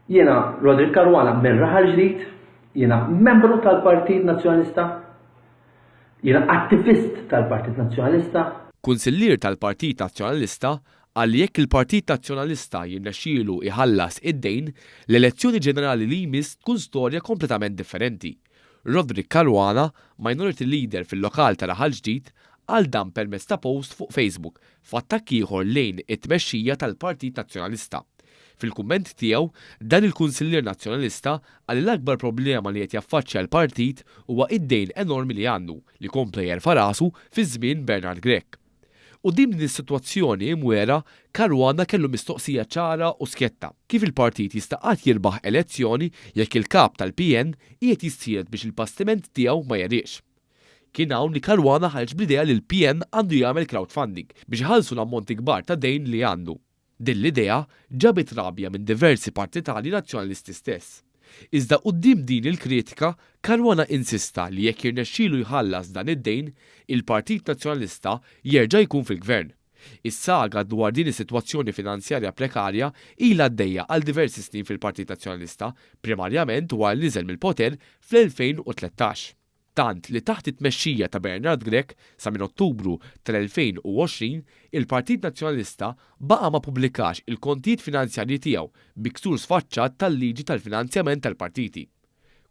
Jiena Roderick Caruana minn Raħal Ġdid, jiena membru tal-Partit Nazzjonalista, jiena attivist tal-Partit Nazzjonalista. Kunsillier tal-Partit Nazzjonalista qal li jekk il-Partit Nazzjonalista jirnexxielu jħallas id-dejn, l-elezzjoni ġenerali li jmiss tkun storja kompletament differenti. Roderick Caruana, Minority Leader fil-lokal ta' Raħal Ġdid, qal dan permezz ta' post fuq Facebook f'attakk ieħor lejn it-tmexxija tal-Partit Nazzjonalista. Fil-kumment tiegħu, dan il-Kunsillier Nazzjonalista qal li l-akbar problema li qed jaffaċċja l-partit huwa id-dejn enormi li għandu, li kompla jerfa' rasu fi żmien Bernard Grech. Quddiem din is-sitwazzjoni imwiegħra, Caruana kellu mistoqsija ċara u skjetta, kif il-partit jista' qatt jirbaħ elezzjoni jekk il-Kap tal-PN qiegħed jissielet biex il-bastiment tiegħu ma jegħriqx? Kien hawn li Caruana ħareġ bl-idea li l-PN għandu jagħmel crowdfunding biex iħallsu l-ammonti kbar ta' dejn li għandu. Din l-idea ġabet rabja minn diversi partitarji Nazzjonalisti stess. Iżda quddiem din il-kritika, Caruana insista li jekk jirnexxilu jħallas dan id-dejn, il-Partit Nazzjonalista jerġa' jkun fil-Gvern. Is-saga dwar din is-sitwazzjoni finanzjarja prekarja ilha għaddejja għal diversi snin fil-Partit Nazzjonalista, primarjament wara li niżel mill-poter fl-2013. Tant li taħt it-tmexxija ta' Bernard Grech, sa minn Ottubru tal-2020, il-Partit Nazzjonalista baqa' ma pubblikax il-kontijiet finanzjarji tiegħu bi ksur sfaċċat tal-liġi tal-finanzjament tal-partiti.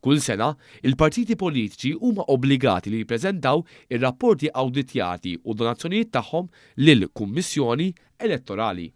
Kull sena, il-partiti politiċi huma obbligati li jippreżentaw ir-rapporti awditjati u d-donazzjonijiet tagħhom lill-Kummissjoni Elettorali.